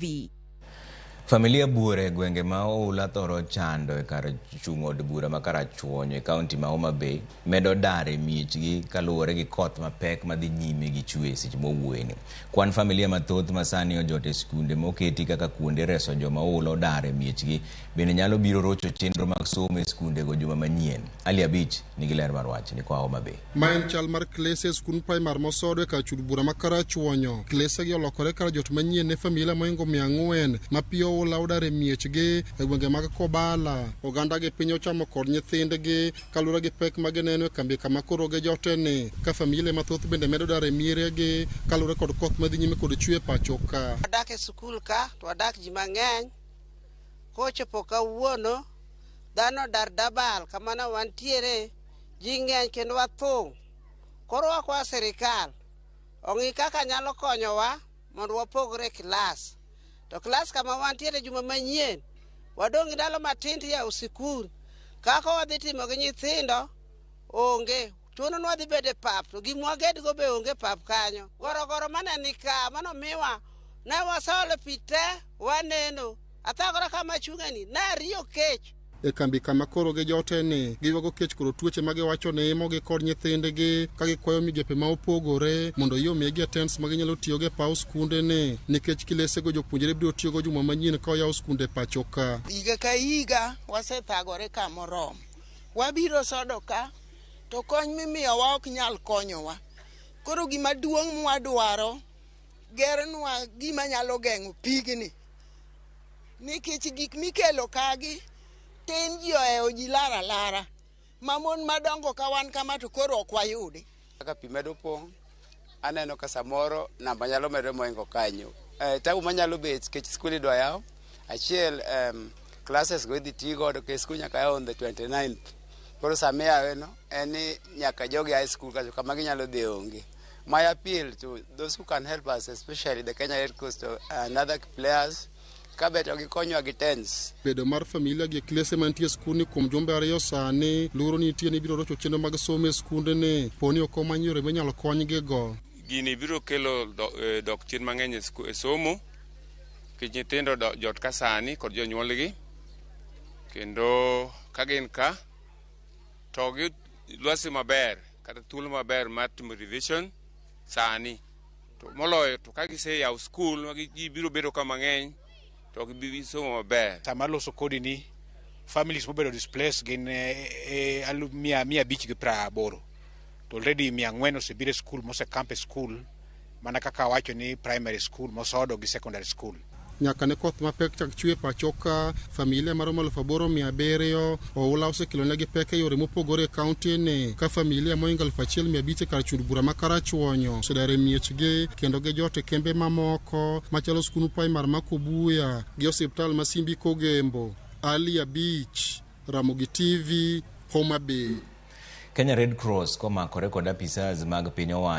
V. Familia buore e gwenge ma oula thoro chando e kar chung' od bura ma Karachuonyo e kaunti ma Homa Bay medo dar e miechgi kaluwore gi koth mapek madhi nyime gi chwe seche mwawuoyeni. Kwan familia mathoth ma sani ojot e skunde moketi kaka kuonde reso joma oula odar e miechgi bende nyalo biro rocho chenro mag somo e skundego juma manyien. Ali Abich nigi ler mar wachni koa Homa Bay. Ma en chal mar klese e skund primar mosodo e kar chud bura ma Karachuonyo. Klese gi olokore kar jot manyien ne familia mohingo 400 ma pi oula odar e miechgi e gwenge mag Kobala. Oganda gi piny ochamo kod nyithindgi kaluwore gi pek ma gineno e kambi kama koro gijoteni. Ka familia mathoth bende medo dar e mieregi kaluwore kod koth madhi nyime kod chwe e pacho ka. Wadak e sikul ka to wadak ji mang'eny. Kochopo kawuono dhano odar dabal kamano wantiere ji ng'eny kendo wathung'. Koro wakwayo sirikal ong'i kaka nyalo konyowa mondo wapogre e kilas. To kilas kama wantiere juma manyien wadong' gi ndalo matin tiyawo sikul. Kaka wadhi timo gi nyithindo onge. Chuno ni wadhi bedo e pap to gimwagedgo be onge pap kanyo. Gorogoro mane ni ka manomiwa ne waseolo pi te waneno. Athagora kama achung'eni ne ariyo kech. E kambi kama koro gijoteni giywago kech kod tuoche ma giwacho ni imogi kod nyithindgi ka gikwayo migepe ma opogore mondo oyie omigi tents ma ginyalo tiyogo e paw skunde ni nikech kilesego jopuonjre biro tiyogo juma manyien ka oyaw skunde pacho ka. Higa ka higa wasethagore kamoromo. Wabiro sodo ka to kony mimiyowa ok nyal konyowa. Koro gima duong' mwadwaro gernwa gima nyalo geng'o pigni. Nikech gik mikelo kagi tin ji ohewo ji lar alara. Ma mon madongo ka wan kama to koro ok wayudi. Kaka pi medo pong', aneno ka samoro namba nyalo medore mohingo kanyo. Tabu manyalo bet nikech skul idwa yaw, achiel classes go idhi ti godo nikech skul nyaka yaw on the 29th. Koro sama iyawe no, en ni nyaka jogi a e skul kacho kama ginyalo dhi onge. My appeal to those who can help us, especially the Kenya Red Cross and other players, kabe to gikonywa gi tents. Bedo mar familia gi klese mantie e skundni kuom jumbe ariyo sani, luoro nitie ni biro rocho chenro mag somo e skundni poni ok omany yore minyalo konygi go. Gini biro kelo dok chien mang'eny e somo nikech nyithindo jot ka sani kod jonyuolgi kendo ka gin ka to gi lwasi maber kata thuolo maber mar timo revision sani to moloyo to ka giseyawo skul ma ji biro bedo ka mang'eny to ok gibi somo maber. Sama aloso kodi ni families mobedo displaced gin 580,000 to already 400 osebiro e skul mosecamp e skul mana kaka awacho ni primary school mosodo gi secondary school. Nyaka ne koth mapek chak chwe pacho ka, familia maromo 8,700 oula osekelonegi pek e yore mopogore e kaunti ni, ka familia mohingo 1,500 e kar chund bura ma Karachuonyo osedar e miechgi kendo gijot e kembe mamoko machalo skund primar ma Kobuya gi osiptal ma Simbi Kogembo. Ali Abich, Ramogi TV, Homa Bay. Kenya Red Cross komakore kod apisas mag piny owacho